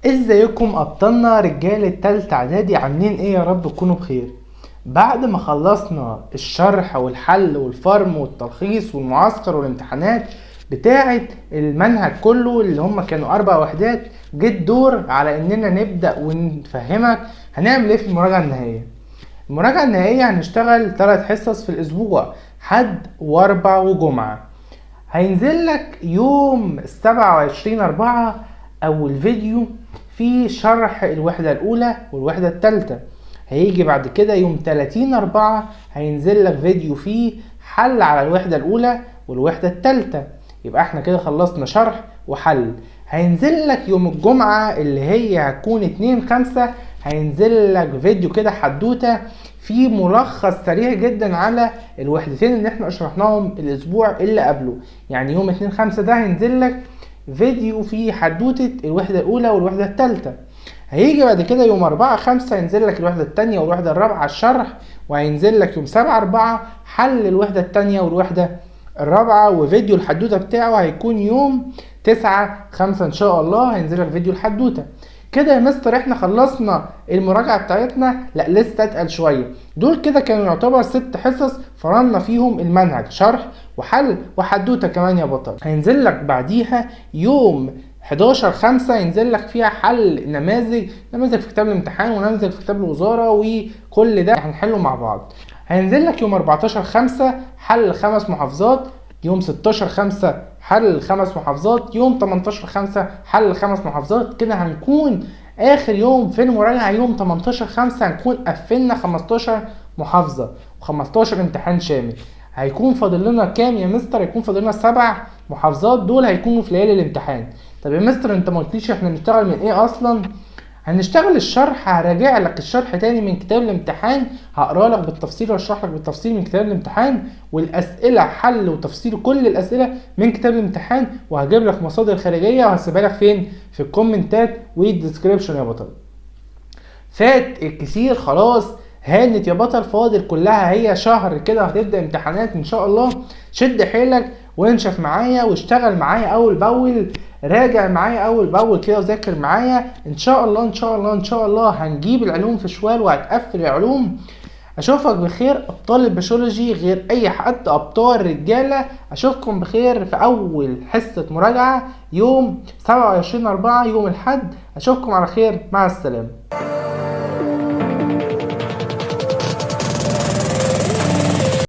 ازيكم ابطالنا رجالة تالتة اعدادي، عاملين ايه؟ يا رب تكونوا بخير. بعد ما خلصنا الشرح والحل والفرم والتلخيص والمعسكر والامتحانات بتاعة المنهج كله اللي هم كانوا 4 وحدات، جه الدور على اننا نبدأ ونفهمك هنعمل ايه في المراجعة النهائية. المراجعة النهائية هنشتغل 3 حصص في الاسبوع، حد واربع وجمعة. هينزل لك يوم 27/4 اول فيديو في شرح الوحدة الاولى والوحدة التالتة. هيجي بعد كده يوم 30/4 هينزل لك فيديو فيه حل على الوحدة الاولى والوحدة التالتة. يبقى احنا كده خلصنا شرح وحل. هينزل لك يوم الجمعة اللي هي هتكون 2/5 هينزل لك فيديو كده حدوتة في ملخص سريع جدا على الوحدتين اللي احنا شرحناهم الاسبوع اللي قبله. يعني يوم 2/5 ده هينزل لك فيديو فيه حدوتة الوحدة الأولى والوحدة التالتة. هيجي بعد كده يوم 4/5 هينزل لك الوحدة التانية والوحدة الرابعة الشرح، وهينزل لك يوم 7/4 حل الوحدة التانية والوحدة الرابعة، وفيديو الحدوتة بتاعه هيكون يوم 9/5 إن شاء الله هينزل لك فيديو الحدوتة. كده يا مستر احنا خلصنا المراجعة بتاعتنا؟ لا لسه اتقل شوية. دول كده كانوا يعتبر 6 حصص فرمنا فيهم المنهج، شرح وحل وحدوتة كمان يا بطل. هينزل لك بعديها يوم 11/5 ينزل لك فيها حل نماذج في كتاب الامتحان ونماذج في كتاب الوزارة، وكل ده هنحله مع بعض. هينزل لك يوم 14/5 حل 5 محافظات، يوم 16/5 حل 5 محافظات، يوم 18/5 حل 5 محافظات. كده هنكون آخر يوم في المراجعة يوم 18/5 هنكون قفلنا خمستاشر محافظة وخمستاشر امتحان شامل. هيكون فاضل لنا كام يا مستر؟ هيكون فاضل لنا 7 محافظات، دول هيكونوا في ليالي الامتحان. طب يا مستر انت ما قلتليش احنا هنشتغل من ايه اصلا؟ هنشتغل الشرح، هراجع لك الشرح تاني من كتاب الامتحان، هقرا لك بالتفصيل واشرح لك بالتفصيل من كتاب الامتحان، والاسئله حل وتفصيل كل الاسئله من كتاب الامتحان، وهجيب لك مصادر خارجيه وهسيبها لك فين؟ في الكومنتات وال description يا بطل. فات الكثير خلاص، هانت يا بطل، فاضل كلها هي شهر كده هتبدا امتحانات ان شاء الله. شد حيلك وانشف معايا واشتغل معايا اول باول، راجع معايا اول باول كده وذاكر معايا ان شاء الله. ان شاء الله ان شاء الله هنجيب العلوم في شوال وهتقفل العلوم. اشوفك بخير ابطال البشولوجي غير اي حد، ابطال رجاله. اشوفكم بخير في اول حصه مراجعه يوم 27/4 يوم الاحد. اشوفكم على خير، مع السلامه.